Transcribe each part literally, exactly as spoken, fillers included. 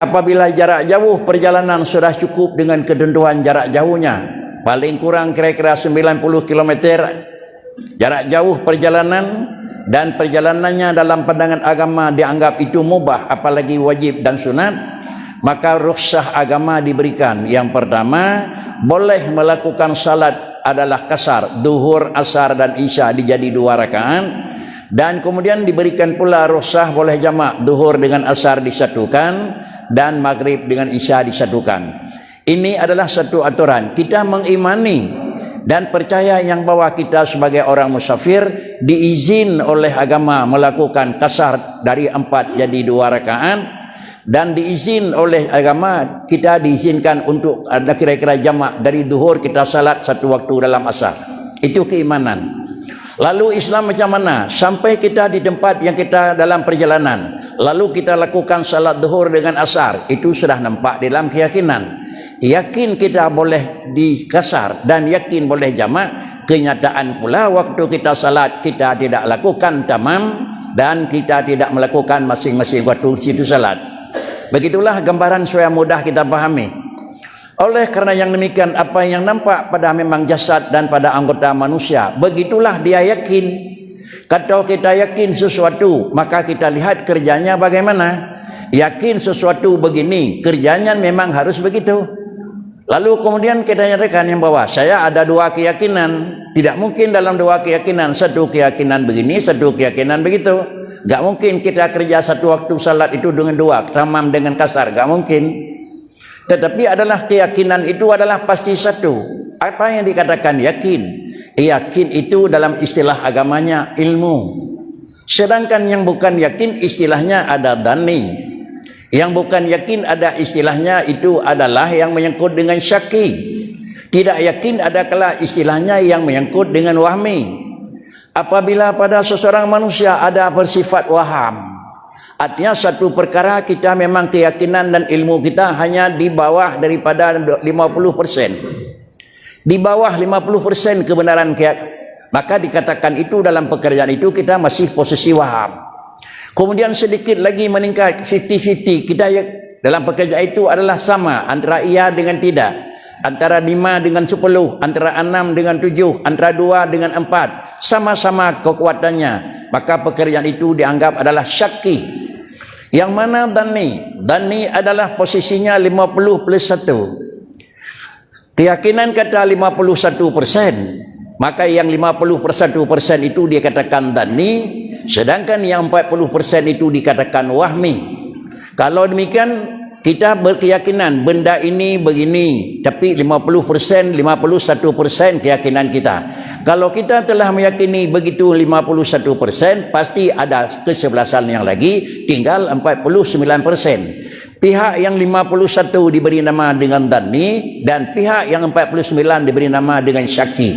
Apabila jarak jauh perjalanan sudah cukup dengan ketentuan jarak jauhnya, paling kurang kira-kira sembilan puluh kilometer jarak jauh perjalanan, dan perjalanannya dalam pandangan agama dianggap itu mubah, apalagi wajib dan sunat, maka rukhsah agama diberikan. Yang pertama, boleh melakukan salat adalah kasar, duhur, asar, dan isya dijadi dua rakaat, dan kemudian diberikan pula rukhsah boleh jamak, duhur dengan asar disatukan dan maghrib dengan isya disatukan. Ini adalah satu aturan. Kita mengimani dan percaya yang bahwa kita sebagai orang musafir diizin oleh agama melakukan kasar dari empat jadi dua rakaat, dan diizin oleh agama kita diizinkan untuk ada kira-kira jamak dari duhur kita salat satu waktu dalam asar. Itu keimanan. Lalu Islam macam mana? Sampai kita di tempat yang kita dalam perjalanan, lalu kita lakukan salat duhur dengan asar, itu sudah nampak dalam keyakinan. Yakin kita boleh di kasar dan yakin boleh jamak. Kenyataan pula waktu kita salat kita tidak lakukan tamam dan kita tidak melakukan masing-masing waktu situ salat. Begitulah gambaran supaya mudah kita pahami. Oleh karena yang demikian, apa yang nampak pada memang jasad dan pada anggota manusia, begitulah dia yakin. Kalau kita yakin sesuatu, maka kita lihat kerjanya bagaimana. Yakin sesuatu begini, kerjanya memang harus begitu. Lalu kemudian kita nyatakan yang bahwa saya ada dua keyakinan. Tidak mungkin dalam dua keyakinan, satu keyakinan begini, satu keyakinan begitu. Gak mungkin kita kerja satu waktu salat itu dengan dua, tamam dengan kasar, gak mungkin. Tetapi adalah keyakinan itu adalah pasti satu. Apa yang dikatakan yakin? Yakin itu dalam istilah agamanya ilmu. Sedangkan yang bukan yakin istilahnya ada dhanni. Yang bukan yakin ada istilahnya itu adalah yang menyangkut dengan syaki. Tidak yakin ada kala istilahnya yang menyangkut dengan wahmi. Apabila pada seseorang manusia ada bersifat waham, artinya satu perkara kita memang keyakinan dan ilmu kita hanya di bawah daripada lima puluh persen. Di bawah lima puluh persen kebenaran kea-, maka dikatakan itu dalam pekerjaan itu kita masih posisi waham. Kemudian sedikit lagi meningkat fifty fifty, kita ya, dalam pekerjaan itu adalah sama antara iya dengan tidak, antara lima dengan sepuluh, antara enam dengan tujuh, antara dua dengan empat, sama-sama kekuatannya, maka pekerjaan itu dianggap adalah syaki. Yang mana dhanni? Dhanni adalah posisinya lima puluh plus satu. Keyakinan kata lima puluh satu persen, maka yang lima puluh satu persen itu dikatakan dhanni, sedangkan yang empat puluh persen itu dikatakan wahmi. Kalau demikian, kita berkeyakinan benda ini begini, tapi lima puluh persen, lima puluh satu persen keyakinan kita. Kalau kita telah meyakini begitu lima puluh satu persen, pasti ada kesebelasan yang lagi, tinggal empat puluh sembilan persen. Pihak yang lima puluh satu diberi nama dengan dhanni dan pihak yang empat puluh sembilan diberi nama dengan syaki.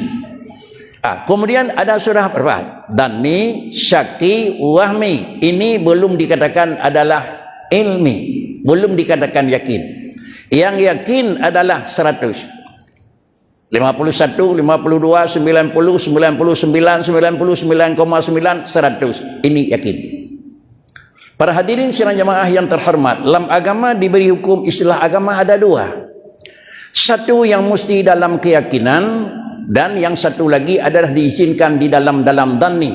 Ah, kemudian ada sudah berapa? Dhanni, syaki, wahmi. Ini belum dikatakan adalah ilmi. Belum dikatakan yakin. Yang yakin adalah seratus. Lima puluh satu, lima puluh dua, sembilan puluh, sembilan puluh sembilan, sembilan puluh sembilan koma sembilan, seratus. Ini yakin. Para hadirin sidang jamaah yang terhormat, dalam agama diberi hukum istilah agama ada dua. Satu yang mesti dalam keyakinan dan yang satu lagi adalah diizinkan di dalam, dalam dhanni.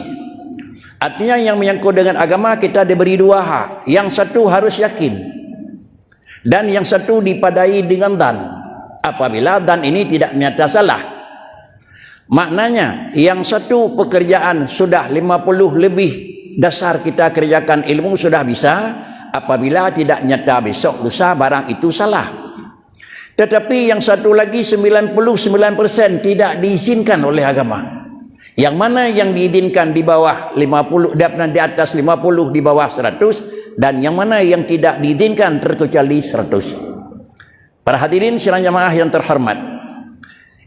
Artinya yang menyangkut dengan agama kita diberi dua hak. Yang satu harus yakin. Dan yang satu dipadai dengan dhan. Apabila dhan ini tidak nyata salah. Maknanya, yang satu pekerjaan sudah lima puluh lebih dasar kita kerjakan ilmu sudah bisa, apabila tidak nyata besok lusa barang itu salah. Tetapi yang satu lagi sembilan puluh sembilan persen tidak diizinkan oleh agama. Yang mana yang diizinkan di bawah lima puluh, di, di atas lima puluh, di bawah seratus, dan yang mana yang tidak diizinkan terkecuali seratus. Para hadirin sidang jamaah yang terhormat,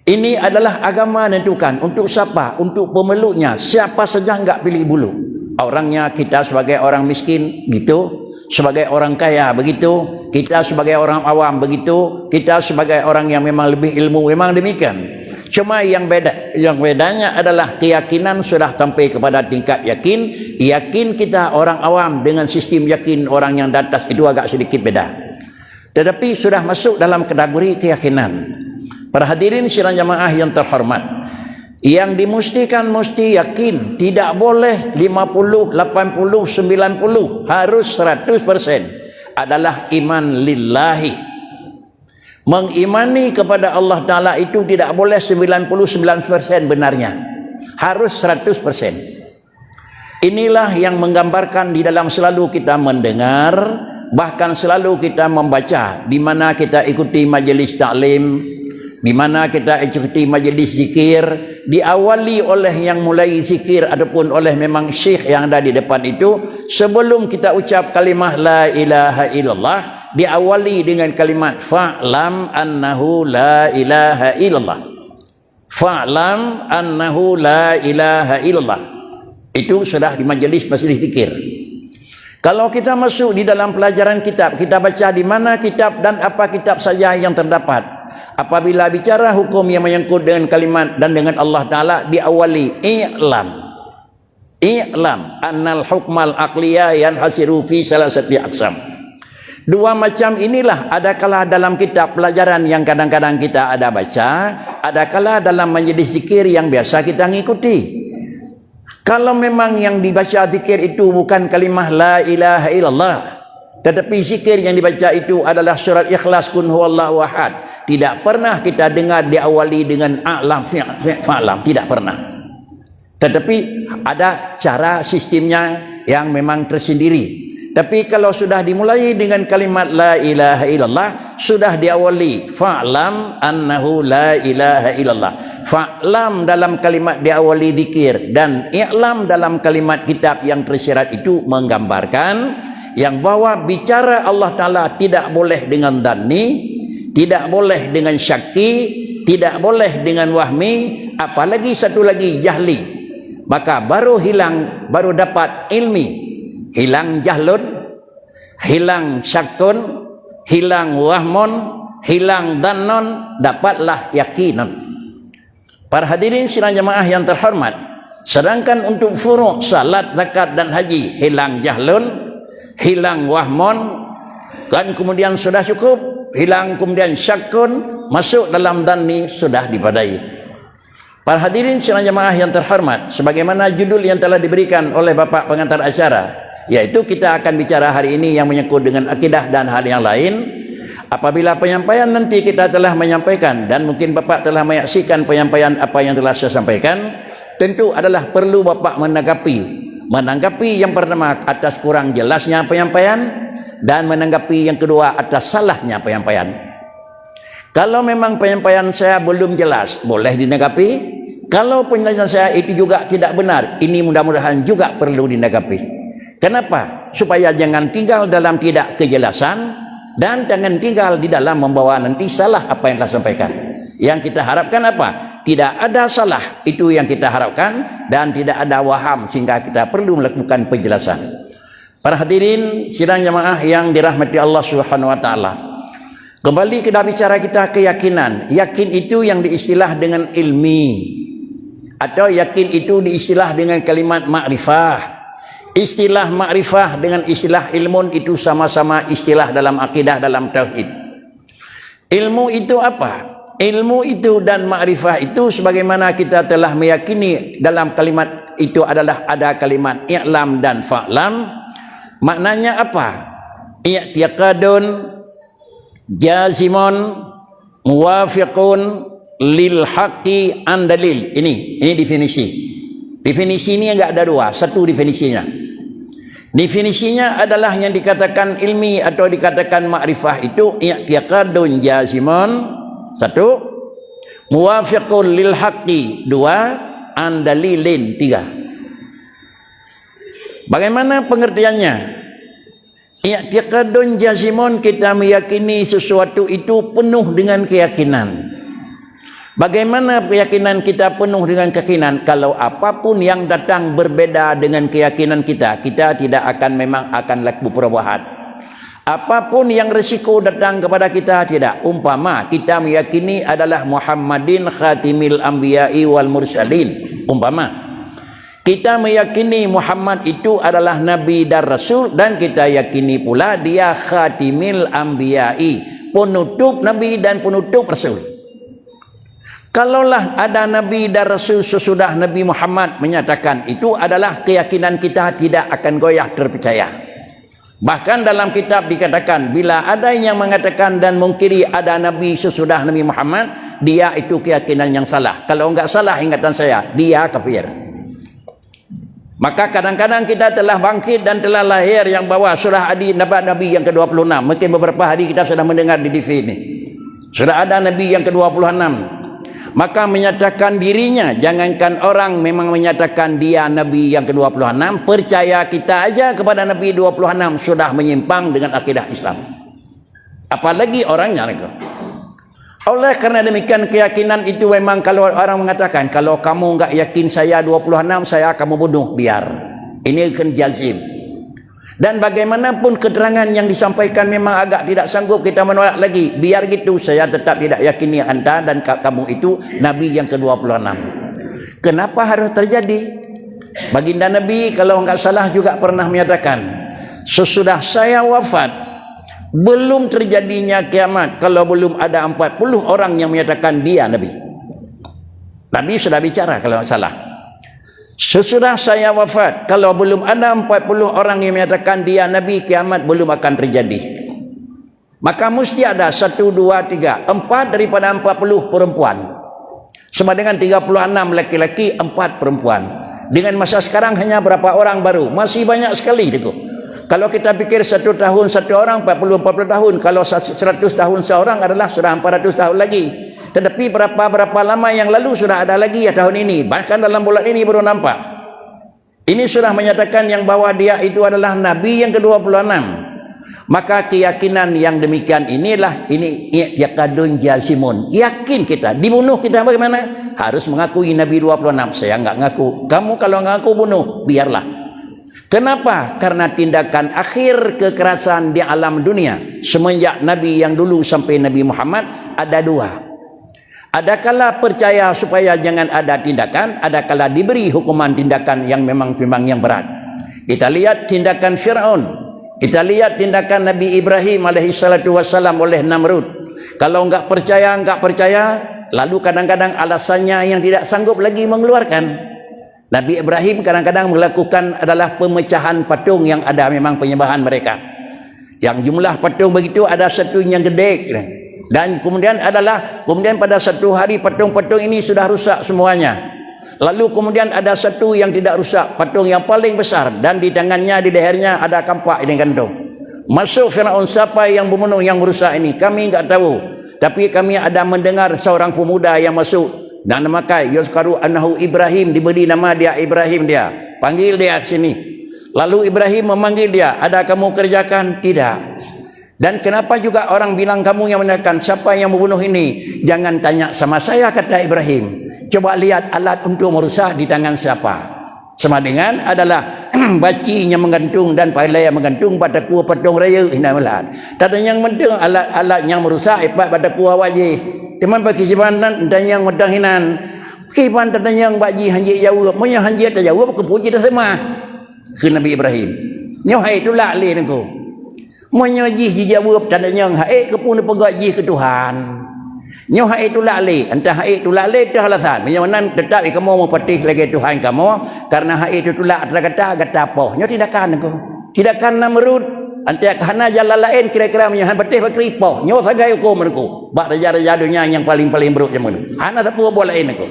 ini adalah agama menentukan untuk siapa, untuk pemeluknya, siapa saja enggak pilih bulu. Orangnya kita sebagai orang miskin, gitu. Sebagai orang kaya, begitu. Kita sebagai orang awam, begitu. Kita sebagai orang yang memang lebih ilmu, memang demikian. Cuma yang beda, yang bedanya adalah keyakinan sudah sampai kepada tingkat yakin. Yakin kita orang awam dengan sistem yakin orang yang di atas itu agak sedikit beda. Tetapi sudah masuk dalam kategori keyakinan. Para hadirin sidang jamaah yang terhormat, yang dimustikan musti yakin, tidak boleh lima puluh, lapan puluh, sembilan puluh, harus seratus persen, adalah iman lillahi. Mengimani kepada Allah Ta'ala itu tidak boleh sembilan puluh sembilan persen benarnya. Harus seratus persen. Inilah yang menggambarkan di dalam selalu kita mendengar, bahkan selalu kita membaca, di mana kita ikuti majelis taklim, di mana kita ikuti majelis zikir, diawali oleh yang mulai zikir ataupun oleh memang syekh yang ada di depan itu, sebelum kita ucap kalimah la ilaha illallah, diawali dengan kalimat fa'lam annahu la ilaha illallah. Fa'lam annahu la ilaha illallah. Itu sudah di majelis-majelis zikir. Kalau kita masuk di dalam pelajaran kitab, kita baca di mana kitab dan apa kitab saja yang terdapat. Apabila bicara hukum yang menyangkut dengan kalimat dan dengan Allah Ta'ala, diawali i'lam. I'lam annal hukmal aqliya yanhasiru fi salasati aqsam. Dua macam inilah adakala dalam kitab pelajaran yang kadang-kadang kita ada baca, adakala dalam majlis zikir yang biasa kita ngikuti. Kalau memang yang dibaca zikir itu bukan kalimah la ilaha illallah, tetapi zikir yang dibaca itu adalah surat Ikhlas, Qul huwallahu ahad, tidak pernah kita dengar diawali dengan a'lam, fi-, fi-, fa'lam, tidak pernah. Tetapi ada cara sistemnya yang memang tersendiri. Tapi kalau sudah dimulai dengan kalimat la ilaha illallah, sudah diawali fa'lam annahu la ilaha illallah. Fa'lam dalam kalimat diawali zikir dan i'lam dalam kalimat kitab yang tersirat itu menggambarkan yang bahwa bicara Allah Ta'ala tidak boleh dengan dhanni, tidak boleh dengan syaki, tidak boleh dengan wahmi, apalagi satu lagi jahli. Maka baru hilang, baru dapat ilmi. Hilang jahlun, hilang syakun, hilang wahmun, hilang dhannon, dapatlah yakinun. Para hadirin sidang jamaah yang terhormat, sedangkan untuk furu' salat, zakat dan haji, hilang jahlun, hilang wahmun, dan kemudian sudah cukup, hilang kemudian syakun, masuk dalam dhanni sudah dipadai. Para hadirin sidang jamaah yang terhormat, sebagaimana judul yang telah diberikan oleh Bapak pengantar acara, yaitu kita akan bicara hari ini yang menyangkut dengan akidah dan hal yang lain. Apabila penyampaian nanti kita telah menyampaikan dan mungkin Bapak telah menyaksikan penyampaian apa yang telah saya sampaikan, tentu adalah perlu Bapak menanggapi. Menanggapi yang pertama atas kurang jelasnya penyampaian dan menanggapi yang kedua atas salahnya penyampaian. Kalau memang penyampaian saya belum jelas, boleh dinanggapi. Kalau penjelasan saya itu juga tidak benar, ini mudah-mudahan juga perlu dinanggapi. Kenapa? Supaya jangan tinggal dalam tidak kejelasan dan jangan tinggal di dalam membawa nanti salah apa yang telah sampaikan. Yang kita harapkan apa? Tidak ada salah, itu yang kita harapkan, dan tidak ada waham sehingga kita perlu melakukan penjelasan. Para hadirin sidang jamaah yang dirahmati Allah Subhanahu wa taala. Kembali ke bicara kita keyakinan. Yakin itu yang diistilah dengan ilmi, atau yakin itu diistilah dengan kalimat makrifah. Istilah makrifah dengan istilah ilmun itu sama-sama istilah dalam akidah, dalam tauhid. Ilmu itu apa? Ilmu itu dan makrifah itu sebagaimana kita telah meyakini dalam kalimat itu adalah ada kalimat i'lam dan fa'lam. Maknanya apa? I'tiqadun jazimun muwafiqun lil haqqi an dalil. Ini, ini definisi. Definisi ini enggak ada dua, satu definisinya. Definisinya adalah yang dikatakan ilmi atau dikatakan makrifah itu i'tiqadun jazimun, satu, muwafiqun lil haqqi, dua, an dalilin, tiga. Bagaimana pengertiannya? I'tiqadun jazimun, kita meyakini sesuatu itu penuh dengan keyakinan. Bagaimana keyakinan kita penuh dengan keyakinan? Kalau apapun yang datang berbeda dengan keyakinan kita, kita tidak akan, memang akan laku perubahan. Apapun yang risiko datang kepada kita, tidak. Umpama kita meyakini adalah Muhammadin khatimil anbiya'i wal mursalin. Umpama. Kita meyakini Muhammad itu adalah nabi dan rasul, dan kita yakini pula dia khatimil anbiya'i, penutup nabi dan penutup rasul. Kalaulah ada nabi dan rasul sesudah Nabi Muhammad menyatakan, itu adalah keyakinan kita tidak akan goyah terpercaya. Bahkan dalam kitab dikatakan, bila ada yang mengatakan dan mungkiri ada nabi sesudah Nabi Muhammad, dia itu keyakinan yang salah. Kalau enggak salah ingatan saya, dia kafir. Maka kadang-kadang kita telah bangkit dan telah lahir yang bahwa sudah ada nabi yang kedua puluh enam. Mungkin beberapa hari kita sudah mendengar di T V ini. Sudah ada nabi yang kedua puluh enam. Maka menyatakan dirinya, jangankan orang memang menyatakan dia nabi yang kedua puluh enam, percaya kita aja kepada nabi dua puluh enam sudah menyimpang dengan akidah Islam. Apalagi orangnya itu. Oleh karena demikian, keyakinan itu memang, kalau orang mengatakan, "Kalau kamu enggak yakin saya dua puluh enam, saya kamu bunuh," biar. Ini kan jazim. Dan bagaimanapun keterangan yang disampaikan memang agak tidak sanggup kita menolak lagi. Biar gitu, saya tetap tidak yakini anda dan ka-, kamu itu nabi yang kedua puluh enam. Kenapa harus terjadi? Baginda Nabi, kalau enggak salah, juga pernah menyatakan, "Sesudah saya wafat, belum terjadinya kiamat kalau belum ada empat puluh orang yang menyatakan dia nabi." Nabi sudah bicara kalau enggak salah. "Sesudah saya wafat, kalau belum ada empat puluh orang yang menyatakan dia nabi, kiamat belum akan terjadi." Maka mesti ada satu, dua, tiga, empat daripada empat puluh perempuan. Sama dengan tiga puluh enam laki-laki, empat perempuan. Dengan masa sekarang hanya berapa orang baru? Masih banyak sekali itu. Kalau kita pikir satu tahun satu orang, empat puluh, empat puluh tahun. Kalau sa-, seratus tahun seorang adalah sudah empat ratus tahun lagi. Tetapi berapa-berapa lama yang lalu sudah ada lagi ya tahun ini. Bahkan dalam bulan ini baru nampak. Ini sudah menyatakan yang bahwa dia itu adalah nabi yang kedua puluh enam. Maka keyakinan yang demikian inilah, ini i'tiqadun jazimun. Yakin kita, dibunuh kita bagaimana? Harus mengakui nabi dua puluh enam. Saya enggak ngaku. Kamu kalau ngaku bunuh, biarlah. Kenapa? Karena tindakan akhir kekerasan di alam dunia semenjak nabi yang dulu sampai Nabi Muhammad ada dua. Adakala percaya supaya jangan ada tindakan, adakala diberi hukuman tindakan yang memang, memang yang berat. Kita lihat tindakan Firaun. Kita lihat tindakan Nabi Ibrahim alaihissalatu wassalam oleh Namrud. Kalau enggak percaya, enggak percaya, lalu kadang-kadang alasannya yang tidak sanggup lagi mengeluarkan. Nabi Ibrahim kadang-kadang melakukan adalah pemecahan patung yang ada memang penyembahan mereka. Yang jumlah patung begitu, ada satu yang gede. Dan kemudian adalah, kemudian pada satu hari patung-patung ini sudah rusak semuanya. Lalu kemudian ada satu yang tidak rusak, patung yang paling besar, dan di tangannya, di lehernya ada kampak yang digantung. Masuk Firaun, "Siapa yang membunuh, yang merusak ini? Kami enggak tahu. Tapi kami ada mendengar seorang pemuda yang masuk dan memakai, yuzkaru annahu Ibrahim, diberi nama dia Ibrahim dia. Panggil dia ke sini." Lalu Ibrahim memanggil dia, "Ada kamu kerjakan?" "Tidak." "Dan kenapa juga orang bilang kamu yang mengatakan, 'Siapa yang membunuh ini?' Jangan tanya sama saya," kata Ibrahim. "Coba lihat alat untuk merusak di tangan siapa." Sama dengan adalah baci nyang meugantung dan palée nyang meugantung bak takue patong rayeuk hina meulat. Tatanyong mantong alat-alat nyang meurusak ipat bak takue awak jih. Teuma pakriban tatanyong mantong hinan. Pakriban tatanyong bak jih hanjeuet jaweueb. Meunyoe hanjeuet tajaweueb, keupeue jih taseumah? Kheun Nabi Ibrahim. Nyoe hai tulak lé nangku. Meunyoe jih jijaweueb tatanyong hai, keupeue neupeugah jih keu Tuhan? Nyoe hai tulak lé, entah hai tulak lé teuh alasan. Meunyoe meunan, teutap kamoe meupatéh lagée Tuhan kamoe, kareuna hai teutulak atra gata, gata poh. Nyoe tindakan nangku. Tindakan Namrud, entah ka hana jalan laén kira-kira meunyoe han patéh pakri poh. Nyoe sagai huköm nangku. Bak raja-raja donya nyang paleng-paleng brok jameun. Hana sapeue buet laén nangku.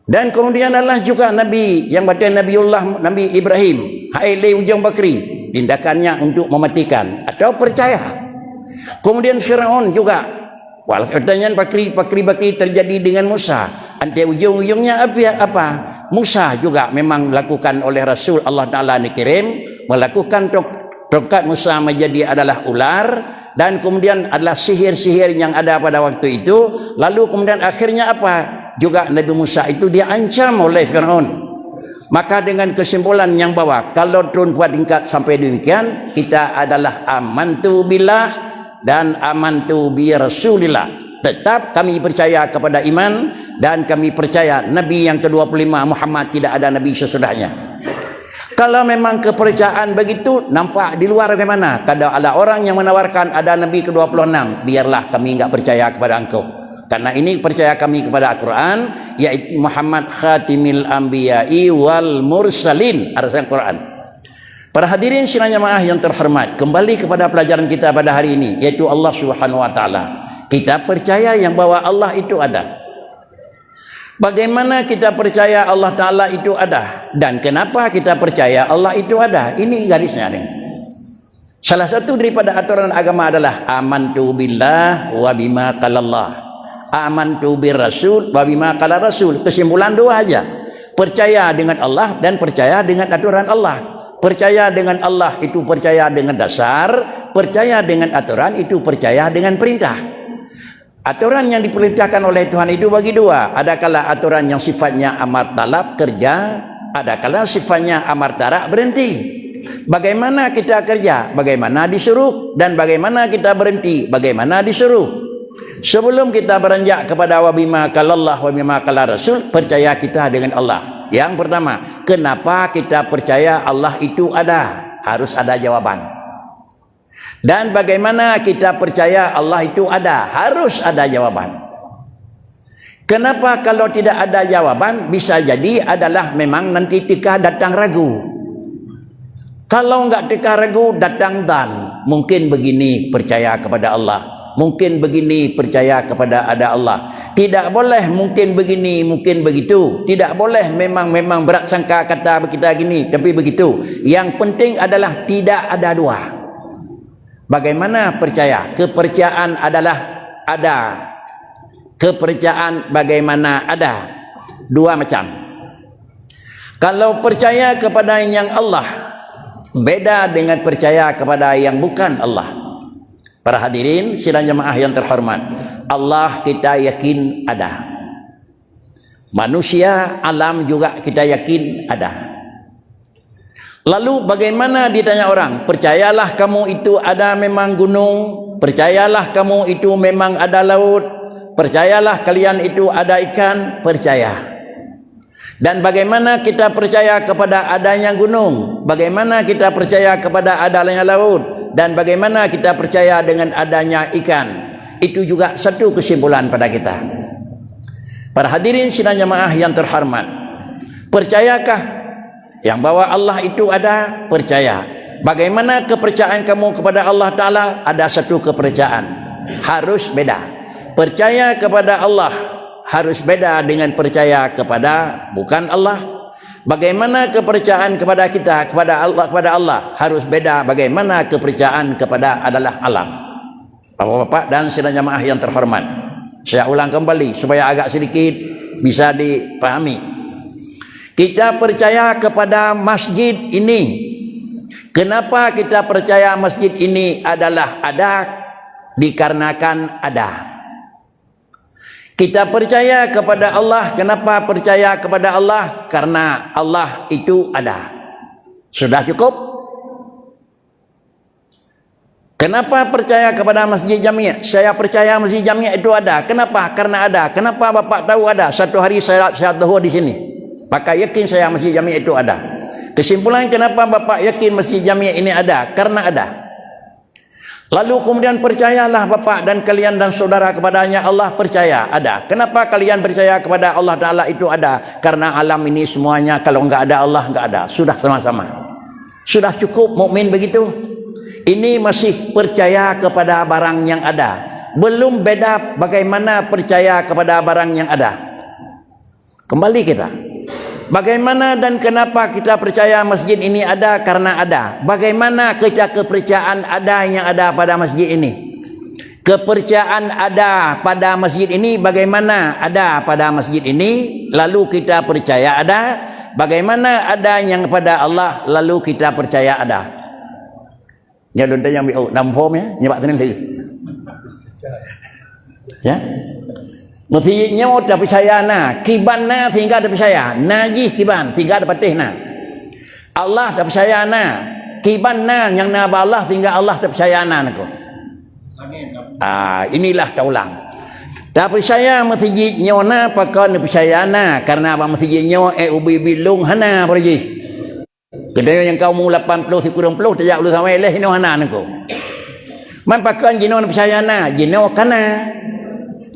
Dan kemudian adalah juga Nabi nyang batée Nabiullah Nabi Ibrahim, hai lé ujong bakri, tindakannya untuk mematikan atau percaya. Kemudian Firaun juga, walau katanya pakri, pakri-bakri terjadi dengan Musa, anté ujong-ujongnya apa, apa? Musa juga memang lakukan oleh Rasul Allah Taala dikirim, melakukan tong-, tongkat Musa menjadi adalah ular, dan kemudian adalah sihir-sihir yang ada pada waktu itu, lalu kemudian akhirnya apa? Juga Nabi Musa itu diancam oleh Firaun. Maka dengan kesimpulan nyang bahwa kalau turun dua tingkat sampai demikian, kita adalah amantu billah dan amantu bi Rasulillah. Tetap kami percaya kepada iman Dan kami percaya Nabi yang kedua puluh lima Muhammad, tidak ada Nabi sesudahnya. Kalau memang kepercayaan begitu nampak di luar bagaimana? Kalau ada orang yang menawarkan ada Nabi kedua puluh enam, biarlah kami enggak percaya kepada engkau. Karena ini percaya kami kepada Al-Quran, yaitu Muhammad khatimil anbiya'i wal mursalin. Ada Quran. Para hadirin sidang jamaah yang terhormat, kembali kepada pelajaran kita pada hari ini, yaitu Allah Subhanahu wa Taala. Kita percaya yang bahwa Allah itu ada. Bagaimana kita percaya Allah Taala itu ada? Dan kenapa kita percaya Allah itu ada? Ini garisnya ni. Salah satu daripada aturan agama adalah amantu billah wa bima qalallah. Amantu bir rasul wa bima qala rasul. Kesimpulan dua aja. Percaya dengan Allah dan percaya dengan aturan Allah. Percaya dengan Allah itu percaya dengan dasar, percaya dengan aturan itu percaya dengan perintah. Aturan yang diperintahkan oleh Tuhan itu bagi dua. Adakala aturan yang sifatnya amar talab, kerja, adakala sifatnya amar tarak, berhenti. Bagaimana kita kerja, bagaimana disuruh, dan bagaimana kita berhenti, bagaimana disuruh. Sebelum kita beranjak kepada wa bima qalallah wa bima qala rasul, percaya kita dengan Allah. Yang pertama, kenapa kita percaya Allah itu ada? Harus ada jawaban. Dan bagaimana kita percaya Allah itu ada? Harus ada jawaban. Kenapa kalau tidak ada jawaban, bisa jadi adalah memang nanti teuka datang ragu. Kalau enggak teuka ragu, datang dhan. Mungkin begini percaya kepada Allah. Mungkin begini percaya kepada ada Allah. Tidak boleh mungkin begini, mungkin begitu. Tidak boleh memang-memang berat sangka kata kita gini, tapi begitu. Yang penting adalah tidak ada dua. Bagaimana percaya? Kepercayaan adalah ada. Kepercayaan bagaimana ada. Dua macam. Kalau percaya kepada yang Allah, beda dengan percaya kepada yang bukan Allah. Para hadirin sidang jamaah yang terhormat, Allah kita yakin ada. Manusia, alam juga kita yakin ada. Lalu bagaimana ditanya orang, "Percayalah kamu itu ada memang gunung, percayalah kamu itu memang ada laut, percayalah kalian itu ada ikan?" Percaya. Dan bagaimana kita percaya kepada adanya gunung? Bagaimana kita percaya kepada adanya laut? Dan bagaimana kita percaya dengan adanya ikan? Itu juga satu kesimpulan pada kita. Para hadirin sidang jamaah yang terhormat, percayakah yang bahwa Allah itu ada? Percaya. Bagaimana kepercayaan kamu kepada Allah Taala? Ada satu kepercayaan. Harus beda. Percaya kepada Allah harus beda dengan percaya kepada bukan Allah. Bagaimana kepercayaan kepada kita, kepada Allah, kepada Allah harus beda bagaimana kepercayaan kepada adalah alam. Bapak-bapak dan sidang jamaah yang terhormat, saya ulang kembali supaya agak sedikit bisa dipahami. Kita percaya kepada masjid ini. Kenapa kita percaya masjid ini adalah ada? Dikarenakan ada. Kita percaya kepada Allah. Kenapa percaya kepada Allah? Karena Allah itu ada. Sudah cukup? Kenapa percaya kepada Masjid Jami'? Saya percaya Masjid Jami' itu ada. Kenapa? Karena ada. Kenapa Bapak tahu ada? Satu hari saya salat zuhur di sini. Maka yakin saya Masjid Jami' itu ada. Kesimpulan, kenapa Bapak yakin Masjid Jami' ini ada? Karena ada. Lalu kemudian percayalah Bapak dan kalian dan saudara kepadanya Allah, percaya ada. Kenapa kalian percaya kepada Allah Taala itu ada? Karena alam ini semuanya kalau enggak ada Allah, enggak ada. Sudah sama-sama. Sudah cukup mukmin begitu. Ini masih percaya kepada barang yang ada. Belum beda bagaimana percaya kepada barang yang ada. Kembali kita. Bagaimana dan kenapa kita percaya masjid ini ada? Karena ada. Bagaimana kita kepercayaan ada yang ada pada masjid ini? Kepercayaan ada pada masjid ini, bagaimana ada pada masjid ini, lalu kita percaya ada, bagaimana ada yang pada Allah, lalu kita percaya ada. Nyoe lôn tanyong biôh, nam phom ya, nyeubak teuneuk lé. Ya. Meusi nyoe tapeucaya na, kiban na sehingga tapeucaya, na jih kiban sehingga tapatéh na. Allah tapeucaya na, kiban na nyang na bak Allah sehingga Allah tapeucaya na nangko. Ah, inilah taulang. Tapeucaya meuseujid nyoe na, pakon neupeucaya na, kareuna bak meuseujid nyoe ék ubit-ubit lôn hana baro jih. Geutanyoe nyang ka umu lapan ploh sikureueng ploh tajak u Leusawe lé inoe hana nangko. Man pakon jinoe neupeucaya na, jinoe ka na.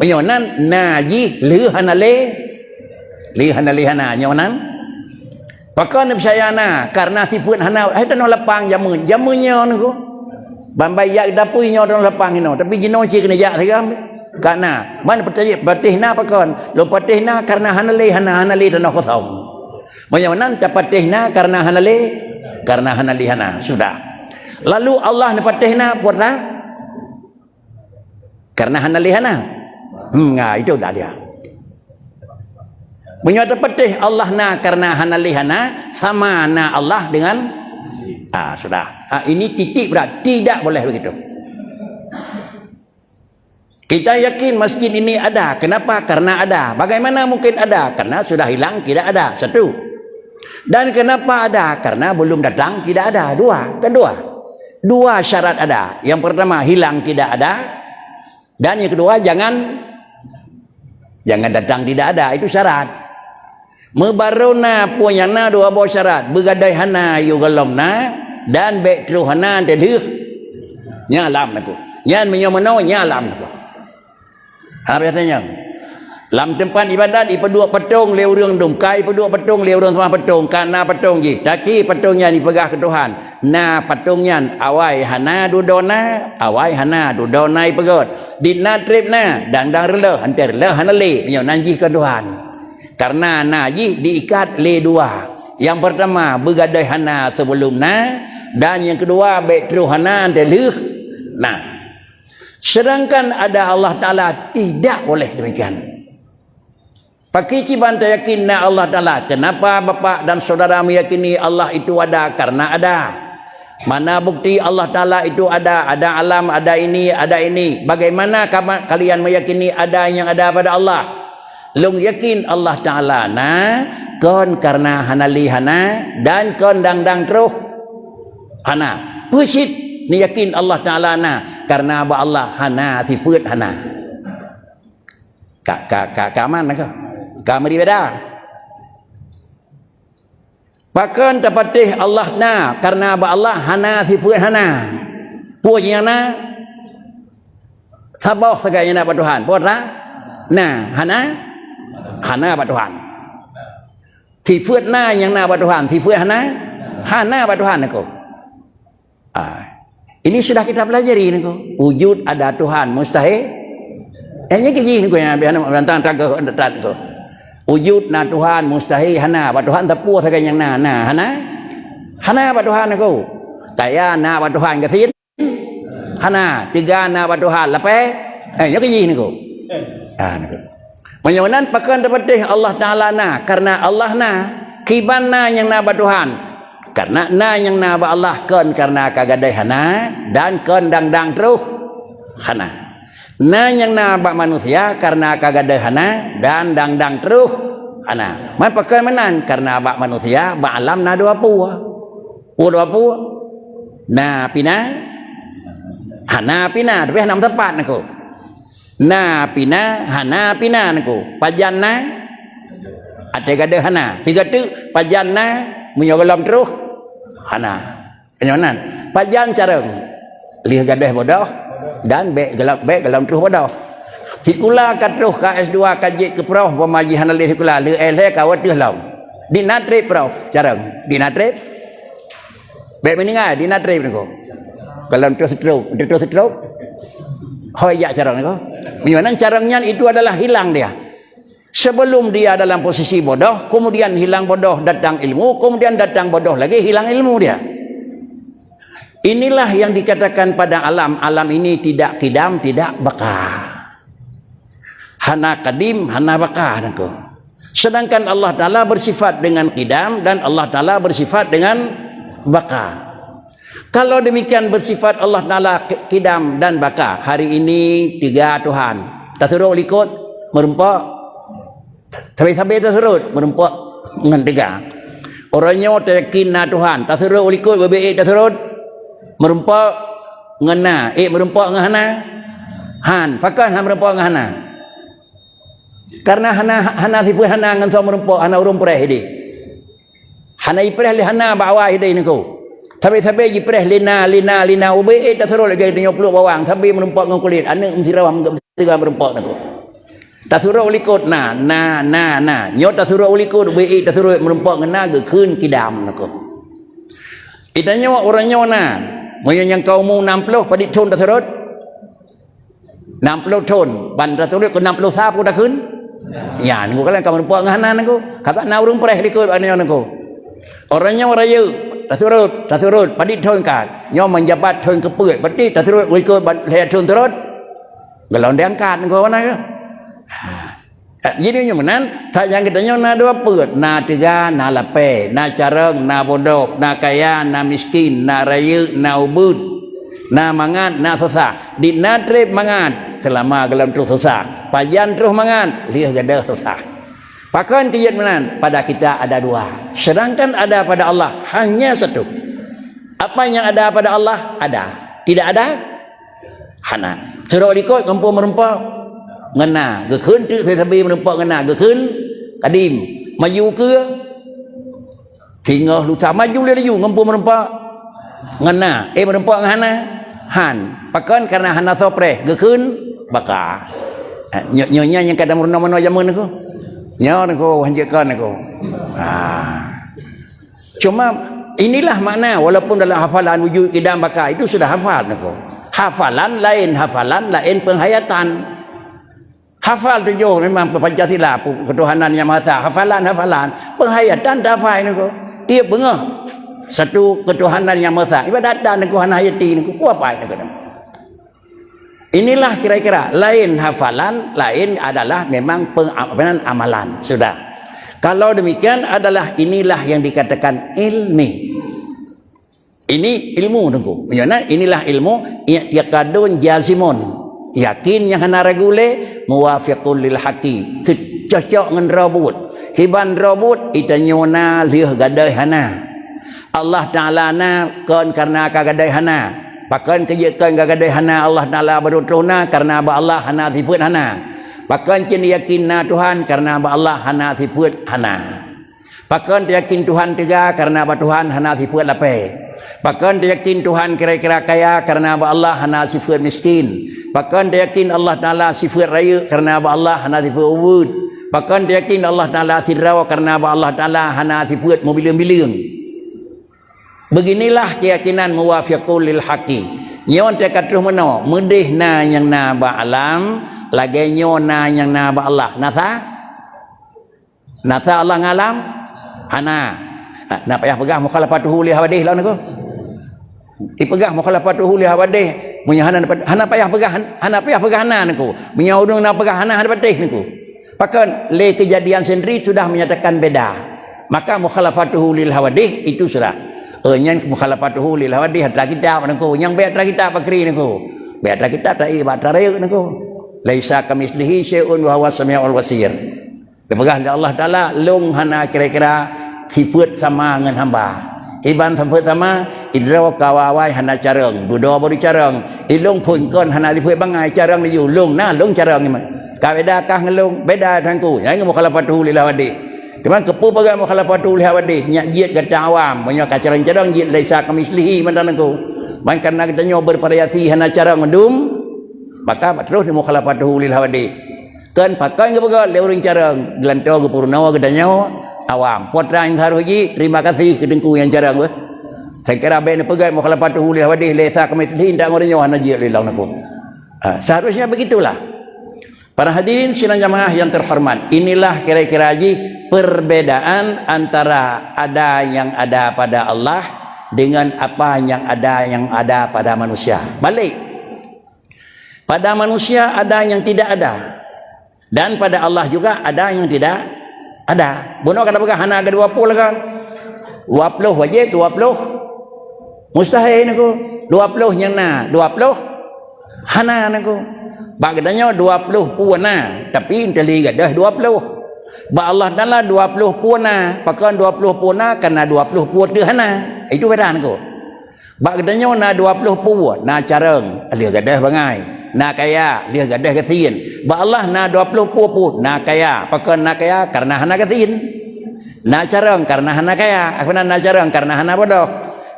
Meunyoe nan na jih lheueh hana lé, lheueh hana lé hana nyoe nan. Pakon neupeucaya na, kareuna sifeuet hana, hai tanoh lapang jameun, jameun nyoe nangko. Ban bai jak geutapui nyoe tanoh lapang inoe, tapi jinoe cit keuneuk jak sigoe. Ka na, man patéh, patéh na pakon? Lôn patéh na kareuna hana lé hana, hana lé tanoh kosong. Meunyoe nan tapatéh na kareuna hana lé, kareuna hana lé hana, sudah. Lalu Allah neupatéh na, peue rasa? Kareuna hana lé hana. Hmm, nah, itu dah dia. Meunyoe tapatéh Allah na kareuna hana lé hana, sama na Allah dengan, ah, sudah. Ah, ini titik berat, tidak boleh begitu. Kita yakin masjid ini ada. Kenapa? Karena ada. Bagaimana mungkin ada? Karena sudah hilang, tidak ada. Satu. Dan kenapa ada? Karena belum datang, tidak ada. Dua. Kedua, dua syarat ada. Yang pertama, hilang tidak ada. Dan yang kedua, jangan, jangan datang tidak ada. Itu syarat. Meubarô na peue nyang na dua boh syarat, beugadôh hana yôh gohlom na, dan bèk troh hana teuh lheueh. Nyan lam nangko. Nyan meunyoe meunoe, nyan lam nangko. Hana biasa nyan. Lam teumpat ibadat ipeuduek patong lé ureueng dum, ka ipeuduek patong lé ureueng seumah patong, ka na patong jih. Taki patong nyan ipeugah keu Tuhan, na patong nyan awai hana dudoe na, awai hana dudoe na ipeugöt. Di na trép na, dang-dang reuloh, hantei reuloh hana lé, meunyoe nan jih keu Tuhan. Kareuna na jih diikat lé dua. Nyang peurtama, beugadôh hana sibeulom na, dan nyang keudua, bèk troh hana teuh lheueh na. Sedangkan ada Allah Taala, tidak boleh demikian. Pakri cit ban tayakin na Allah Taala? Kenapa bapak dan saudara meyakini Allah itu ada? Karena ada. Mana bukti Allah Taala itu ada? Ada alam, ada ini, ada ini. Bagaimana kama-, kalian meyakini ada yang ada pada Allah? Lôn yakin Allah Taala na, kon kareuna hana lé hana, dan kon dang-dang troh hana. Peue cit neuyakin Allah Taala na, kareuna bak Allah hana sifeuet hana. Ka, ka, ka, ka aman ka? Ka meuri beda? Pakon tapatéh Allah na, kareuna bak Allah hana sifeuet hana. Peue nyang na? Saboh sagai nyang na bak Tuhan. Peue na? Na, hana? Hana bak Tuhan. Sifeuet na nyang na bak Tuhan, sifeuet hana? Hana bak Tuhan nangko. Ah, ini sudah kita pelajari nangko. Wujud ada Tuhan mustahil. Eh, nyan keu jih nangko nyang biasa na bantang tangga nangko. Wujud na Tuhan mustahil hana. Bak Tuhan teupeu sagai nyang na, na hana? Hana bak Tuhan nangko. Kaya na bak Tuhan gasien? Hana. Teuga na bak Tuhan lapée? Eh, nyoe keu jih nangko. Ah, nangko. Meunyoe nan pakon tapatéh Allah Taala na, kareuna Allah na. Kiban na nyang na bak Tuhan? Kareuna na nyang na bak Allah kon kareuna ka gadôh hana, dan kon dang-dang troh hana. Na nyang na bak manusia kareuna ka gadôh hana, dan dang-dang troh hana. Man pakon meunan? Kareuna bak manusia, bak alam na dua peue. Peue dua peue? Na pina, hana pina, tapi hana meuteumpat nangko. Na pina, hana pina nangko. Pajan na? Até gadôh hana. Sigoe teuk, pajan na, meunyoe gohlom troh, hana. Meunyoe nan. Pajan carông? Lheueh gadôh bodoh, dan bèk gohlom, bèk gohlom troh bodoh. Sikula ka troh, ka S dua, ka jeuet keu prof, umpama jih hana lé sikula, lheueh S lhèe ka watèe lom. Di na trép prof, carông? Di na trép? Bèk meuninggai, di na trép nangko. Gohlom troh stroke, troh stroke. Hôi jak carông nangko. Meunyoe nan carông nyan itu adalah hilang dia. Sebelum dia dalam posisi bodoh, kemudian hilang bodoh, datang ilmu, kemudian datang bodoh lagi, hilang ilmu dia. Inilah yang dikatakan pada alam, alam ini tidak kidam, tidak baka. Hana kadim, hana baka nangko. Sedangkan Allah Taala bersifat dengan kidam dan Allah Taala bersifat dengan baka. Kalau demikian bersifat Allah Taala ki-, kidam dan baka, hari ini teuga Tuhan. Tasurot likot, meurumpok, sabe-sabe tasurot, meurumpok ngon teuga. Uroe nyoe tayakin na Tuhan, tasurot likot, beubiet tasurot, meurumpok ngon na, ék meurumpok ngon hana? Han, pakon han meurumpok ngon hana? Karena hana, hana sifeuet hana ngon soe meurumpok, hana ureuëng preh ideh. Hana ipreh lé hana bak awai ideh niko. Sabe-sabe jipreh lé na, lé na, lé na, ubé ék tasurot lagée tanyoe pluek bawang, sabe meurumpok ngon kulét, aneuëk meusiram meusiram meurumpok niko. Tasurot u likot na, na, na, na. Nyoe tasurot u likot, ubé ék tasurot meurumpok ngon na geukheun kidam niko. Itanyoe ureuëng nyoe na, meunyoe nyang ka umu nam ploh, padit thon tasurot? Nam ploh thon, ban tasurot keu nam ploh sa peue takheun? Ya, niko kalian ka meurumpok ngon hana niko. Kata na ureuëng preh likot bak nyoe niko. Ureuëng nyoe rayeuk, tasurot, tasurot, padit thon ka. Nyoe meujabat thon keupeuet, berarti tasurot likot ban lhée thon surot. Golom diangkat niko mana ke? Ha. Eh, jadi nyoe meunan, that nyang geutanyoe na dua peuet, na teuga, na lapée, na carông, na bodoh, na kaya, na miskin, na rayeuk, na ubeuet, na mangat, na susah. Di na treb mangat, seulama golom troh susah. Pajan troh mangat, lheueh gadôh susah. Pakon keujeuet meunan? Pada kita ada dua, sedangkan ada pada Allah hanya satu. Apa yang ada pada Allah? Ada. Tidak ada? Hana. Surok likot ngon peue meurumpok? Ngon na. Geukheun teuk sabe-sabe meurumpok ngon na. Geukheun kadim. Maju keue? Singoh lusa maju laju ngon peue meurumpok? Ngon na. Eh, meurumpok ngon hana? Han. Pakon? Karena hana soe preh. Geukheun baka. Eh, nyo-, nyoe nyan nyang ka meurunoe-meurunoe jameun niko. Nyoe niko, hanjeut kon niko. Ah. Cuma inilah makna, walaupun dalam hafalan wujud, qidam, baqa, itu sudah hafal niko. Hafalan laén hafalan, laén penghayatan. Hafal tujoh memang Pancasila, pu-, ketuhanan yang maha esa. Hafalan, hafalan. Penghayatan tak hafal niko. Dia peungah satu ketuhanan yang maha esa. Ibadat dan niko hana hayati niko. Peue hafal niko. Inilah kira-kira, laén hafalan, laén adalah memang peng-, apa nan, amalan. Sudah. Kalau demikian adalah inilah yang dikatakan ilmi. Ini ilmu, Teungku. Maksudnya, inilah ilmu, i'tiqadun jazimun. Yakin nyang hana ragu lé, muwafiqul lil haqi. Cocok ngon droe buet. Kiban droe buet, itanyoe na lheueh gadôh hana. Allah Taala na kon karena ka gadôh hana. Pakon keujeuet kon ka gadôh hana Allah Taala baru troh na, karena bak Allah hana sifeuet hana. Pakon cit yakin na Tuhan, karena bak Allah hana sifeuet hana. Pakon teuyakin Tuhan teuga, karena bak Tuhan hana sifeuet lapée. Pakon teuyakin Tuhan kira-kira kaya, karena bak Allah hana sifeuet miskin. Pakon teuyakin Allah Taala sifeuet rayeuk, karena bak Allah hana sifeuet ubeuet. Pakon teuyakin Allah Taala sidroe, karena bak Allah Taala hana sifeuet meubileueng-bileueng. Beginilah keyakinan muwafiqul lil haqi. Nyoe teuka troh meunoe, meudeh na nyang na bak alam, lagée nyoe na nyang na bak Allah. Na sa? Na sa Allah ngon alam? Hana. Ha, na payah peugah mukhalafatuhu li hawadih lawan aku. Ipeugah mukhalafatuhu li hawadih, meunyoe hana, hana payah peugah, hana payah peugah hana niko. Meunyoe ureuëng na peugah hana, hana patéh niko. Pakon lé keujadian sendiri sudah menyatakan beda. Maka mukhalafatuhu lil hawadih itu sudah. Eh, nyan mukhalafatuhu lil hawadih atra kitab niko. Nyang bék atra kitab pakri niko. Bék atra kitab ta ié bak atra rayeuk niko. Laisa kamitslihi syai'un wa huwas samiul basir. Geupeugah lé Allah Taala, "Lôn hana kira-kira sifeuet sama ngon hamba." Iban sifeuet sama, idroe ka awai hana carông, dudoe baru carông. Ilôn phon kon hana sifeuet bangai carông laju. Lôn na, lôn carông nyoe. Ka beda kah ngon lôn, beda Teungku. Nyan mukhalafatuhu lil hawadih. Teuma keupeue pagai mukhalafatuhu lil hawadih? Nyak jeuet gata awam, meunyoe ka carông-carông jeuet laisa kamitslihi mantong Teungku. Ban karena geutanyoe bervariasi hana carông dum, maka troh di mukhalafatuhu lil hawadih. Kon pakon geupeugah lé ureuëng carông, geulantoe geupeurunoe geutanyoe awam. Putra nyang harôh jih, terima kasih keu Teungku nyang carông beuh. Saya kira bék neupeugah mukhalafatuhu lil hawadih, laisa kamitslihi, ndak ngon ureuëng nyoe hana jeuet lé lôn aku. Ha, seharusnya begitulah. Para hadirin sidang jamaah yang terhormat, inilah kira-kira jih perbedaan antara ada yang ada pada Allah dengan apa yang ada, yang ada pada manusia. Balik. Pada manusia ada yang tidak ada. Dan pada Allah juga ada yang tidak ada. Bunoe ka tapeugah hana keudua ploh lah kan. Dua ploh wajéb, dua ploh mustahil niko. Dua ploh nyang na, dua ploh hana niko. Bak geutanyoe dua ploh pue na, tapi teuh lé gadôh dua ploh. Bak Allah Taala dua ploh pue na, pakon dua ploh pue na, karena dua ploh pue teuh hana. Itu beda niko. Bak geutanyoe na dua ploh pue, na carông, lheueh gadôh bangai. Na kaya, lheueh gadôh gasien. Bak Allah na dua ploh pue-pue, na kaya. Pakon na kaya? Kareuna hana gasien. Na carông kareuna hana kaya. Apa na, na carông kareuna hana bodoh.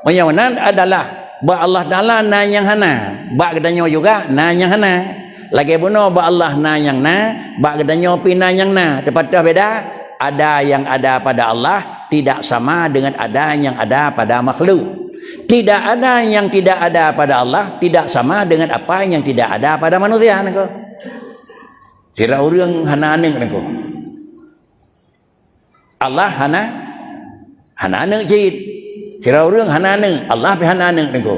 Meunyoe nan adalah bak Allah Taala na nyang hana, bak geutanyoe juga na nyang hana. Lagée bunoe bak Allah na nyang na, bak geutanyoe pih na nyang na. Teupatéh beda? Ada yang ada pada Allah tidak sama dengan ada yang ada pada makhluk. Tidak ada yang tidak ada pada Allah tidak sama dengan apa yang tidak ada pada manusia, niko. Sira ureuëng hana aneuk, niko. Allah hana, hana aneuk cit. Sira ureuëng hana aneuk, Allah pih hana aneuk, niko.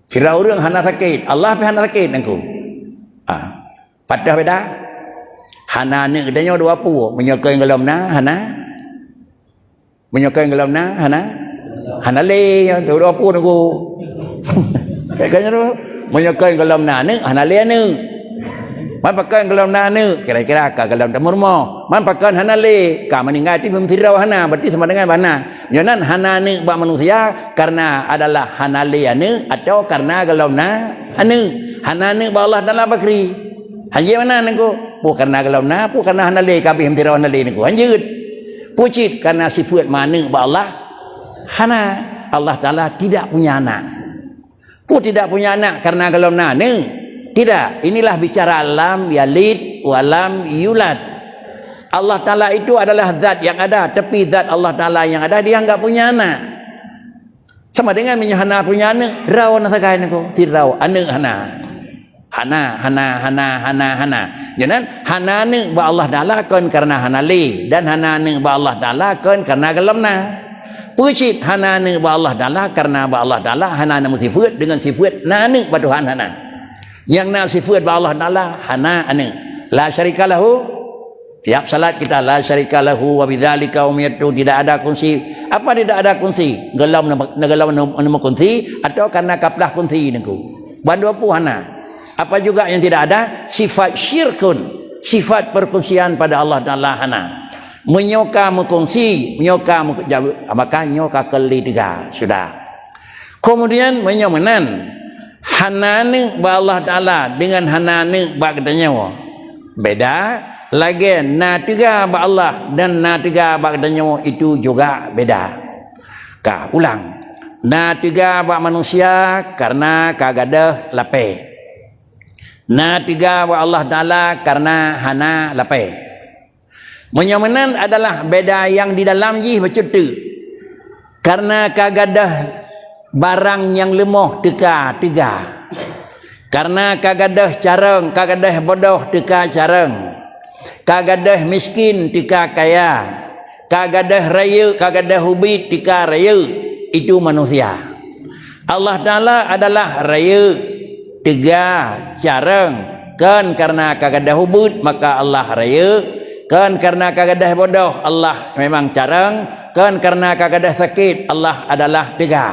Sira ureuëng hana sakét, Allah pih hana sakét, niko. Ah, patéh beda? Hana aneuk geutanyoe dua pue, meunyoe keu gohlom na, hana. Meunyoe keu gohlom na, hana? Hana lé, dua pue, niko. Kan nyan tu. Meunyoe keu gohlom na aneuk, hana lé aneuk. Man pakon gohlom na aneuk, kira-kira ka gohlom tameurumoh. Man pakon hana lé, ka meuninggai ti meusidroe hana, berarti sama dengan hana. Nyoe nan hana aneuk bak manusia kareuna adalah hana lé aneuk atau kareuna gohlom na aneuk. Hana aneuk bak Allah Taala bakri. Hanjeuet meunan, niko. Pue kareuna gohlom na, pue kareuna hana lé, ka abéh meusidroe hana lé, niko. Hanjeuet. Pue cit kareuna sifeuet meuaneuk bak Allah? Hana. Allah Taala tidak punya anak. Pue tidak punya anak kareuna gohlom na aneuk? Tidak. Inilah bicara lam yalid wa lam yulad. Allah Taala itu adalah zat yang ada, tapi zat Allah Taala yang ada, dia enggak punya anak. Sama dengan meunyoe hana punya aneuk, droe na sagai, niko, sidroe aneuk hana. Hana, hana, hana, hana, hana. Nyoe nan, hana aneuk bak Allah Taala kon kareuna hana lé, dan hana aneuk bak Allah Taala kon kareuna gohlom na. Peue cit hana aneuk bak Allah Taala, kareuna bak Allah Taala hana na meusifeuet deungon sifeuet na aneuk bak Tuhan, hana. Nyang na sifeuet bak Allah Taala hana aneuk. La syarika lahu. Tiap salat kita, "La syarika lahu wa bidzalika umirtu," tidak ada kunci. Apa tidak ada kunci? Gohlom, gohlom meuneumu kunci atau kareuna kaplah kunci, niko. Bandua pue hana. Apa juga yang tidak ada? Sifat syirkun, sifat perkunsian pada Allah Taala hana. Meunyoe ka meukunci, meunyoe ka meukeujaweueb, maka nyoe ka keu lé teuga, sudah. Kemudian meunyoe meunan, hana aneuk bak Allah Taala deungon hana aneuk bak geutanyoe beda, lagée na teuga bak Allah dan na teuga bak geutanyoe itu juga beda. Ka ulang, na teuga bak manusia kareuna ka gadôh lapée. Na teuga bak Allah Taala kareuna hana lapée. Meunyoe meunan adalah beda nyang di dalam jih bacut teuk. Kareuna ka gadôh barang nyang leumoh teuka teuga. Kareuna ka gadôh carông, ka gadôh bodoh teuka carông. Ka gadôh miskin teuka kaya. Ka gadôh rayeuk, ka gadôh ubit teuka rayeuk. Itu manusia. Allah Taala adalah rayeuk, teuga, carông. Kon kareuna ka gadôh ubit maka Allah rayeuk, kon kareuna ka gadôh bodoh Allah memang carông, kon kareuna ka gadôh sakét Allah adalah teuga.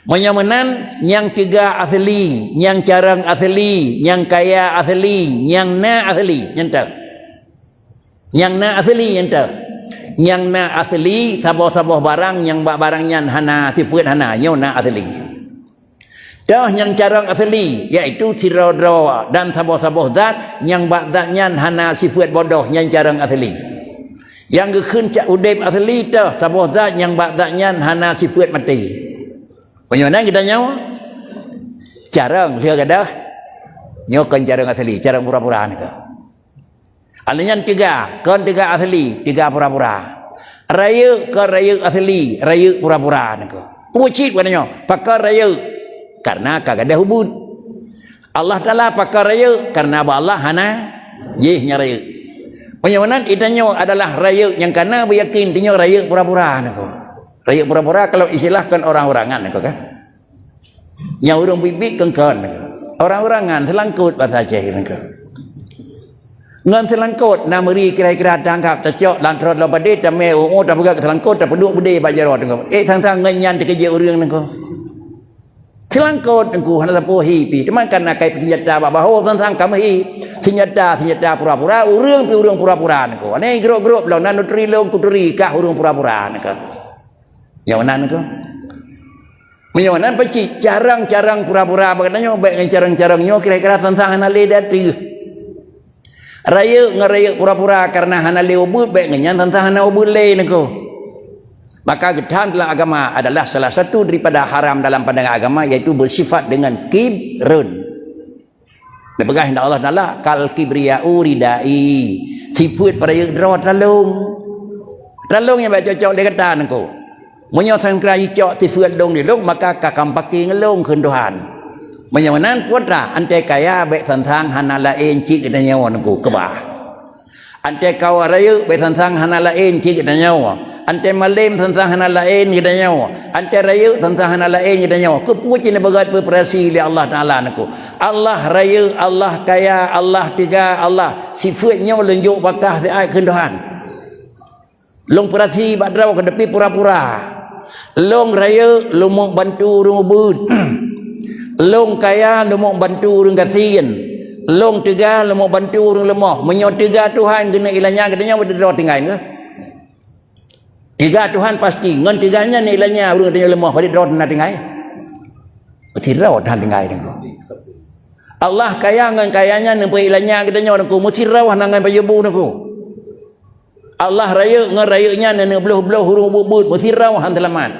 Meunyoe meunan, nyang teuga asli, nyang carông asli, nyang kaya asli, nyang na asli, nyan toh. Nyang na asli nyan toh. Nyang na asli, saboh-saboh barang nyang bak barang nyan hana sifeuet hana, nyoe na asli. Toh nyang carông asli, yaitu sidroe-droe dan saboh-saboh zat nyang bak zat nyan hana sifeuet bodoh, nyan carông asli. Nyang geukheun cak udeb asli toh saboh zat nyang bak zat nyan hana sifeuet maté. Meunyoe na geutanyoe, carông lheueh gadôh, nyoe kon carông asli, carông pura-pura niko. Alèh nyan teuga, kon teuga asli, teuga pura-pura. Rayeuk kon rayeuk asli, rayeuk pura-pura niko. Peue cit bunoe nyoe, pakon rayeuk? Kareuna ka gadôh ubit. Allah Taala pakon rayeuk, kareuna bak Allah hana jih nyang rayeuk. Meunyoe meunan, geutanyoe adalah rayeuk nyang kana beuyakin, tanyoe rayeuk pura-pura niko. Rayeuk pura-pura kalau istilah kon orang-orangan niko kan. Nyang ureuëng biet-biet kon-kon niko. Orang-orangan, seulangkot basa Aceh niko. Ngon seulangkot na meuri kira-kira tangkap, tacok lam trok lom padé, tamé u-, u-, tapeugah seulangkot, tapeuduek beudé bak jaroe teungoh. Eh, sang-sang ngon nyan teukeujeuet ureuëng niko. Seulangkot niko hana sapeue hi pih. Teuma kan na kai senjata bak bahô, sang-sang ka meuhi. Senjata, senjata pura-pura, ureuëng pih ureuëng pura-pura niko. Anai grup-grup lom, na nuturi lôn kuturi kah ureuëng pura-pura niko. Nyang meunan niko. Meunyoe nan peucit carông-carông pura-pura bak geutanyoe, bèk ngon carông-carông nyoe kira-kira sang-sang hana lé di ateueh. Rayeuk ngon rayeuk pura-pura kareuna hana lé ubeuet, bèk ngon nyan sang-sang hana ubeuet lé niko. Maka geutham dalam agama adalah salah satu daripada haram dalam pandangan agama, yaitu bersifat dengan kibrun. Neupeugah lé Allah Taala, "Kal kibriya'u ridai." Sifeuet peurayeuk droe teuh lôn. Teuh lôn nyang bèk cocok lé gata niko. Meunyoe sangkra jicok sifeuet lôn di lôn, maka ka kam paké ngon lôn kheun Tuhan. Meunyoe meunan peue treuk, 'oh 'an teuh kaya bèk sang-sang hana laén cit geutanyoe niko keubah. 'Oh 'an teuh kaya rayeuk bèk sang-sang hana laén cit geutanyoe. 'Oh 'an teuh malém sang-sang hana laén geutanyoe. 'Oh 'an teuh rayeuk sang-sang hana laén geutanyoe. Keupeue cit neupeugah peuperasi lé Allah Taala niko. Allah rayeuk, Allah kaya, Allah teuga, Allah. Sifeuet nyoe lôn jok bak kah siat kheun Tuhan. Lôn peurasi bak droe keuh tapi pura-pura. Lôn rayeuk, lôn meubantu ureueng ubeuet. Lôn kaya, lôn meubantu ureueng gasien. Lôn teuga, lôn meubantu ureueng leumoh. Meunyoe teuga Tuhan keuneuk ilanya geutanyoe bak droe tinggai keuh. Teuga Tuhan pasti, ngon teuga nyan ilanya ureueng geutanyoe leumoh, bak droe na tinggai. Sidroe Tuhan tinggai niko. Allah kaya ngon kaya nyan neupeu ilanya geutanyoe niko, meusidroe hana ngon pajoh bu niko. Allah rayeuk ngon rayeuk nyan neubloh-bloh ureueng ubeuet-ubeuet, meusidroe han seulamat.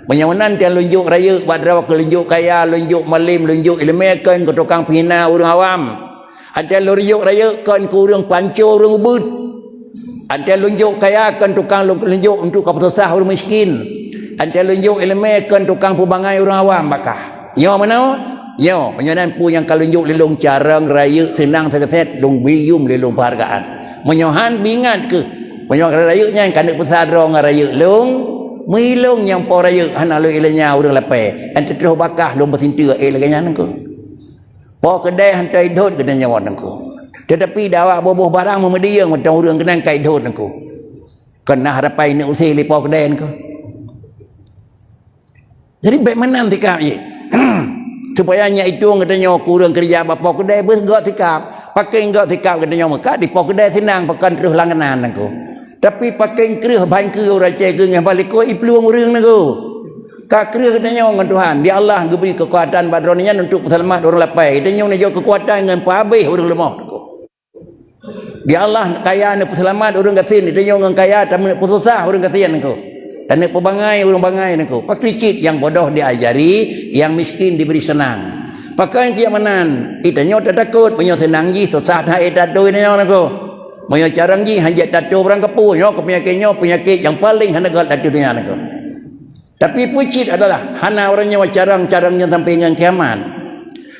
Meunyoe meunan tiang lôn jok rayeuk bak droe keuh lôn jok kaya, lôn jok malém, lôn jok ileumèe kon keu tukang peuhina ureueng awam. 'Oh 'an teuh lôn jok rayeuk kon keu ureueng panco ureueng ubeuet. 'Oh 'an teuh lôn jok kaya kon tukang lôn, lôn jok untuk ka peususah ureueng miskin. 'Oh 'an teuh lôn jok ileumèe kon tukang peubangai ureueng awam bak kah. Nyoe meunoe, nyoe, meunyoe nan peue nyang ka lôn jok lé lôn carông rayeuk seunang sakeusét lôn bri yum lé lôn peuhargaan. Meunyoe han beuingat keuh, meunyoe rayeuk nyan ka neuk peusadroe ngon rayeuk lôn, meuilôn nyang po rayeuk hana lôn ilanya ureueng lapée, 'oh 'an teuh troh bak kah lôn peusinteue ék lagèe nyan keuh. Po keudè han teuidot geutanyoe niko. Teutapi dawa boh-boh barang meumeudieng mantong ureueng keunan ka idot niko. Kon na harapan neuk use lé po keudè niko. Jadi bèk meunan sikap jih. Supaya nyak itong geutanyoe keu ureueng keureuja bak po keudè beuh göt sikap. Pakeng göt sikap geutanyoe meukat di po keudè seunang pakon troh langganan niko. Tapi pakeng kreueh ban keu ureueng Aceh keu ngon bak likot iplueng ureueng niko. Ka kreueh geutanyoe ngon Tuhan. Di Allah geubri keukuatan bak droeneuh nyan untuk peuseulamat ureueng lapée. Geutanyoe neujok keukuatan ngon peuhabéh ureueng leumoh niko. Di Allah kaya neupeuseulamat ureueng gasien, geutanyoe ngon kaya taneuk peususah ureueng gasien niko. Taneuk peubangai ureueng bangai niko. Pakri cit nyang bodoh diajari, nyang miskin dibri seunang. Pakon keu meunan, geutanyoe tatakot, meunyoe seunang jih susah that ék tatô geutanyoe niko. Meunyoe carông jih hanjeuet tatô barang kapeue, nyoe keu peunyakét nyoe, peunyakét nyang paleng hana göt ateueh donya niko. Tapi peue cit adalah hana ureueng nyoe carông-carông nyan sampai ngon kiamat.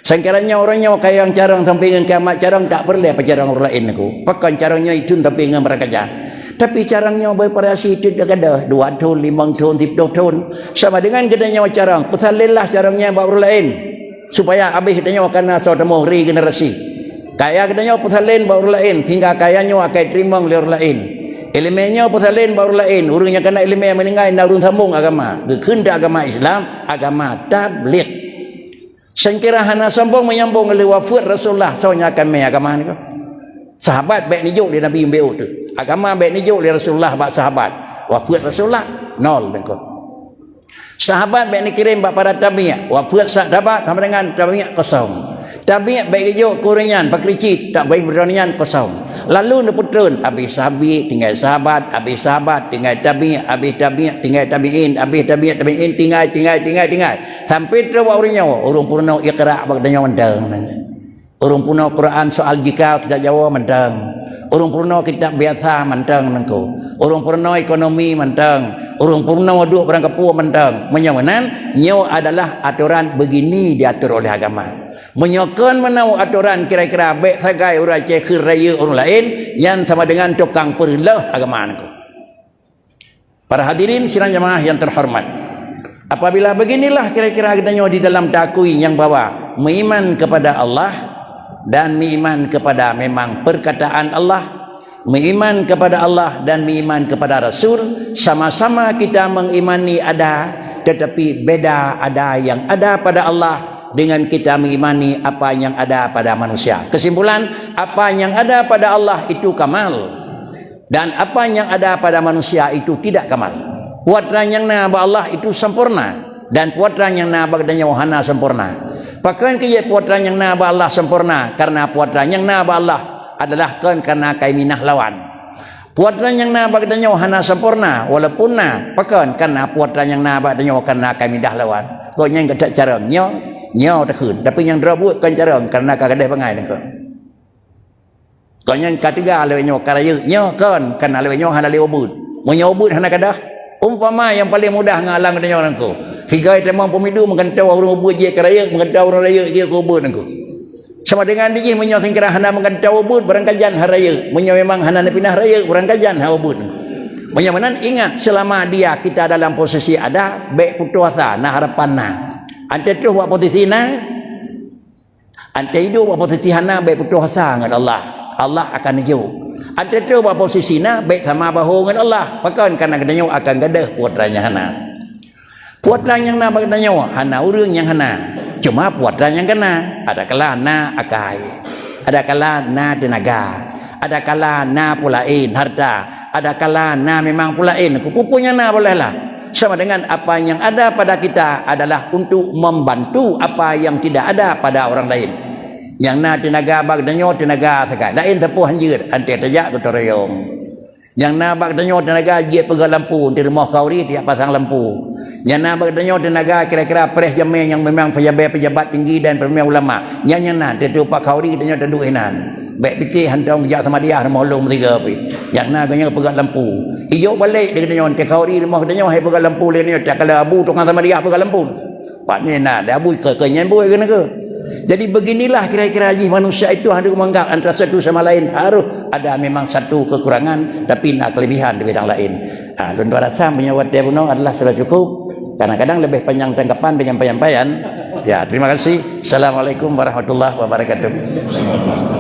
Sangkira nyoe ureueng nyoe kayang carông sampai ngon kiamat, carông tak peureulée peucarông ureueng laén niko. Pakon carông nyoe itun sampai ngon barang kaja. Tapi carông nyoe beuvariasi teuk gadôh, dua thon, limong thon, siplôh thon. Sama dengan geutanyoe carông, peusalin lah carông nyan bak ureueng laén. Supaya abéh tanyoe kana soe tamoh regenerasi. Kaya geutanyoe peusalin bak ureueng laén, sehingga kaya nyoe akai teurimong lé ureueng laén. Ileumèe nyoe peusalin bak ureueng laén, ureueng nyang kana ileumèe meuninggai na ureueng sambong agama. Geukheun agama Islam, agama tabligh. Sangkira hana sambong meunyambong lé wafeuet Rasulullah, soe nyang akan mé agama niko. Sahabat bèk neujok lé Nabi B O teuh. Agama bèk neujok lé Rasulullah bak sahabat. Wafeuet Rasulullah, nol niko. Sahabat bèk neukirém bak para tabi', wafeuet sa-, sahabat sama dengan tabi' kosong. Tabi' bèk geujok keu ureueng nyan, pakri cit, tak baih droeneuh nyan kosong. Lalu neupeutreun, abéh sahabi, tinggai sahabat, abéh sahabat, tinggai tabi', abéh tabi', tinggai tabi'in, abéh tabi' tabi'in, tinggai, tinggai, tinggai, tinggai. Sampai trok bak ureueng nyoe, ureueng peurunoe Iqra bak geutanyoe mantong. Ureueng peurunoe Quran soal jika kitab Jawoe mantong. Ureueng peurunoe kitab biasa mantong niko. Ureueng peurunoe ekonomi mantong. Ureueng peurunoe duek barang kapeue mantong. Meunyoe meunan, nyoe adalah atoran begini diatur oleh agama. Meunyoe kon meunoe atoran kira-kira bèk sagai ureueng Aceh kheun rayeuk ureueng laén, nyan sama dengan tukang peureuloh agama niko. Para hadirin sidang jamaah yang terhormat, apabila beginilah kira-kira geutanyoe di dalam takui nyang bahwa meuiman kepada Allah dan meuiman kepada memang perkataan Allah, meuiman kepada Allah dan meuiman kepada Rasul, sama-sama kita mengimani ada, tetapi beda ada yang ada pada Allah dengan kita mengimani apa yang ada pada manusia. Kesimpulan, apa yang ada pada Allah itu kamal. Dan apa nyang ada pada manusia itu tidak kamal. Peue nyang na bak Allah itu sempurna. Dan peue atra nyang na bak geutanyoe hana sempurna. Pakon keu jeuet peue atra nyang na bak Allah sempurna? Karena peue atra nyang na bak Allah adalah kon karena kaiminah lawan. Peue atra nyang na bak geutanyoe hana sempurna, walaupun na, pakon? Karena peue atra nyang na bak geutanyoe karena kaiminah lawan. Kon nyang geutak carông, nyoe, nyoe takheun. Tapi nyang droe buet kon carông, karena ka gadeh bangai nangko. Kon nyang ka teuga lewat nyoe ka rayeuk, nyoe kon, karena lewat nyoe hana lé ubeut. Meunyoe ubeut hana gadôh, umpama nyang paleng mudah ngon alam geutanyoe nangko. Sigai tamong peumidu meugantoe ureuëng ubeut jeuet ka rayeuk, meugantoe ureuëng rayeuk jeuet keu ubeut nangko. Sama dengan dijih meunyoe singkira hana meugantoe ubeut, barangkajan ha rayeuk. Meunyoe memang hana neupinah rayeuk, barangkajan ha ubeut nangko. Meunyoe meunan ingat, selama dia kita dalam posisi ada, bék putus asa, na harapan na. Antée troh bak posisi na, antée idup bak posisi hana, bék putus asa ngon Allah. Allah akan neujok. Antée troh bak posisi na, bék sama bahu ngon Allah. Pakon? Karena geutanyoe akan gadôh peue atra nyang hana. Peue atra nyang na bak geutanyoe, hana ureuëng nyang hana. Cuma peue atra nyang kana. Adakala na akai. Adakala na teunaga. Adakala na peue laén, harta. Adakala na memang peue laén. Peue-peue nyang na bolehlah. Sama dengan apa yang ada pada kita adalah untuk membantu apa yang tidak ada pada orang lain. Nyang na teunaga bak geutanyoe, teunaga sagai. Laén sapeue hanjeuet, antée tajak gotong royong. Nyang na bak geutanyoe teunaga jeuet peugah lampu, di rumoh khauri tajak pasang lampu. Nyang na bak geutanyoe teunaga kira-kira preh jamé nyang memang pejabat-pejabat tinggi dan peumimpin ulama. Nyang, nyang na, teutupat khauri geutanyoe taduek inan. Bék pike hantom geujak samadiyah rumoh lôn meusigoe pih. Nyang na geutanyoe peugah lampu. Ijok balek di geutanyoe, teuka uri rumoh geutanyoe hai peugah lampu lé nyoe, takala abu tukang samadiyah peugah lampu. Pat ni na, dah abu ke, ke nyan buet keuneuk. Jadi beginilah kira-kira jih manusia itu harus menganggap antara satu sama lain harus ada memang satu kekurangan, tapi na kelebihan di bidang lain. Ha, lôn rasa meunyoe watée bunoe adalah sudah cukup. Kadang-kadang lebih panjang tanggapan dengan penyampaian. Ya, terima kasih. Assalamualaikum warahmatullahi wabarakatuh.